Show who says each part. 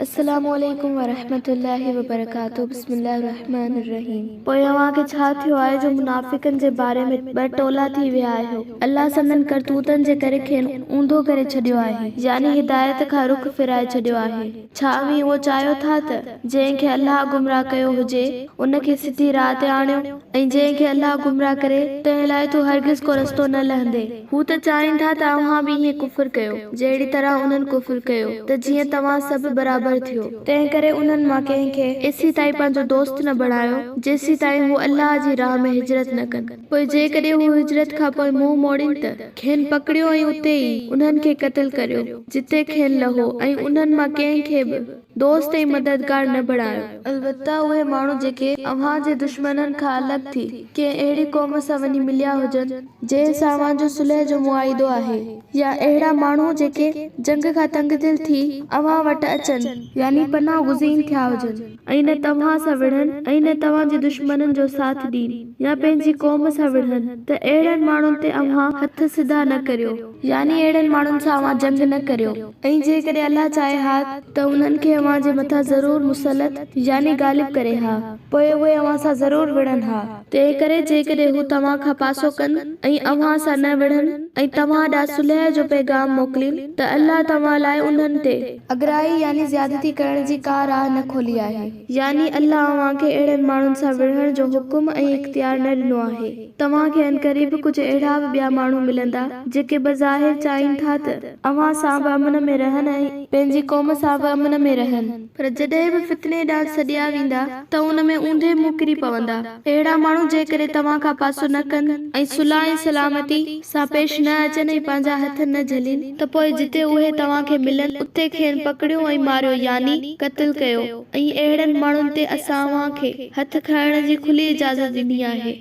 Speaker 1: السلام عليڪم ورحمة الله وبرڪاته بسم الله الرحمٰن الرحيم پوء اوهان کي ڇا ٿيو آهي جو منافقن جي باري ۾ ٻه ٽولا ٿي ويا آهيو؟ الله سندن ڪرتوتن جي ڪري کين اونڌو ڪري ڇڏيو آهي، يعني هدايت کان رخ ڦيرائي ڇڏيو آهي. ڇا اوهين اهو چاهيو ٿا ته جنهن کي الله گمراهه ڪيو هجي ان کي سڌي راهه تي آڻيو ۽ جنهن کي الله گمراهه ڪري تنهن لاء تون هرگز ڪو رستو نه لهندين؟ هو ته چاهين ٿا ته اوهان به ائين ڪفر ڪيو، جهڙي طرح انهن ڪفر ڪيو، ته جيئن توهان سڀ برابر ٿيو. تنهنڪري انهن مان ڪنهن کي ايسيتائين پنهنجو دوست نه بڻايو، جيسيتائين هو الله جي راهه ۾ هجرت نه ڪن. پوء جيڪڏهن هو هجرت کان پوء منهن موڙين ته، کين پڪڙيو ۽ اتي ئي، انهن کي قتل ڪريو، جتي کين لهو، ۽ انهن مان ڪنهن کي به، دوست ۽ مددگار نه بڻايو. البته اهي ماڻهو جيڪي اوهان جي دشمنن کان الڳ ٿي، ڪنهن اهڙي قوم سان وڃي مليا هجن، جنهن سان اوهان جو صلح جو معاهدو آهي، يا اهڙا ماڻهو جيڪي جنگ کان تنگ دل ٿي اوهان وٽ اچن، يعني پناهه گزين ٿيا هجن، ۽ نه توهان سان وڙهن ۽ نه توهان جي دشمنن جو ساٿ ڏين، يا پنهنجي قوم سان وڙهن، ته اهڙن ماڻهن تي اوهان هٿ سڌا نه ڪريو. يعني اهڙن ماڻهن سان اوهان جنگ نه ڪريو ۽ جيڪڏهن الله چاهي ها ته انهن کي اوهان جي مٿان ضرور مسلط، يعني غالب، ڪري ها، پوء اهي اوهان سان ضرور وڙهن ها. تنهنڪري جيڪڏهن هو توهان کان پاسو ڪن ۽ اوهان سان نه وڙهن ۽ توهان ڏانهن صلح جو پيغام موڪلين ته الله توهان لاء انهن تي. اڳرائي يعني زيادتي ڪرڻ جي ڪا راهه نه کولي آهي. يعني الله اوهان کي اهڙن ماڻهن سان وڙهڻ جو حڪم ۽ اختيار نه ڏنو آهي. توهان کي عنقريب ڪجهه اهڙا به ٻيا ماڻهو ملندا، جيڪي بظاهر چاهين ٿا ته اوهان سان به امن ۾ رهن ۽ پنهنجي قوم سان به امن ۾ رهن، پر جڏهن به فتني ڏانهن سڏيا ويندا ته ان ۾ اونڌي منهن ڪري پوندا. اهڙا ماڻهو جيڪڏهن توهان کان پاسو نه ڪن ۽ صلح ۽ سلامتي سان پيش نه اچن ۽ پنهنجا هٿ نه جهلين، ته پوء جتي اهي توهان کي ملن، اتي کين پڪڙيو ۽ ماريو يعني قتل ڪيو ۽ اهڙن ماڻهن تي اسان اوهان کي هٿ کڻڻ جي کلي اجازت ڏني آهي.